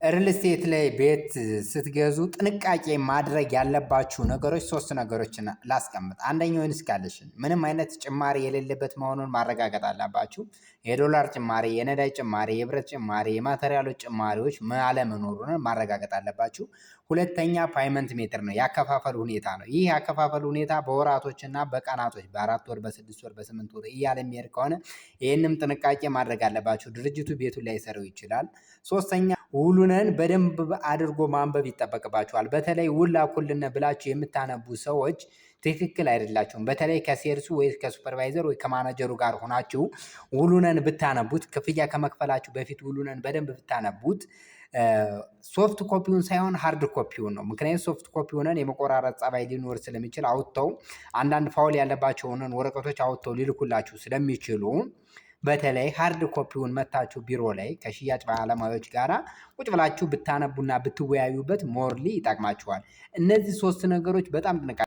Real estate ላይ ቤት ስትገዙ ጥንቃቄ ማድረግ ያለባችሁ ነገሮች ሶስት ነገሮችን ላስቀምጥ። አንደኛው escalation ምንም አይነት ጭማሪ የሌለበት መሆኑን ማረጋገጥ አለባችሁ። የዶላር ጭማሪ፣ የነዳጅ ጭማሪ፣ የብረት ጭማሪ፣ የ material ኦች ጭማሪዎች አለመኖሩን ማረጋገጥ አለባችሁ። ሁለተኛ payment method ነው፣ ያከፋፈል ሁኔታ ነው። ይህ ያከፋፈል ሁኔታ በወራቶችና በቀናቶች በ4 ወር፣ በ6 ወር፣ በ8 ወር እያለ የሚሄድ ከሆነ ይህንም ጥንቃቄ ማድረግ አለባችሁ። ድርጅቱ ቤቱን ላይሰራው ይችላል። ሶስተኛ ውሉነን በደንብ አድርጎ ማንበብ ይጠበቅባችኋል። በተለይ ውል ላኩልን ብላችሁ የምታነቡ ሰዎች ትክክል አይደላችሁም። በተለይ ከ sales ኡ ወይ ከ supervisor ወይ ከማናጀሩ ጋር ሆናችሁ ውሉነን ብታነቡት፣ ክፍያ ከመክፈላችሁ በፊት ውሉነን በደንብ ብታነቡት soft copy ውን ሳይሆን hard copy ውን ነው። ምክንያቱም soft copy ውን የመቆራረጥ ጸባይ ሊኖር ስለሚችል አውጥተው አንዳንድ foul ያለባቸውን ወረቀቶች አውጥተው ሊልኩላችሁ ስለሚችሉ በተለይ hard copy ውን መታችሁ ቢሮ ላይ ከሽያጭ ባለሙያዎች ጋራ ቁጭ ብላችሁ ብታነቡና ብትወያዩበት morely ይጠቅማችኋል። እነዚህ ሶስት ነገሮች በጣም ጥንቃቄ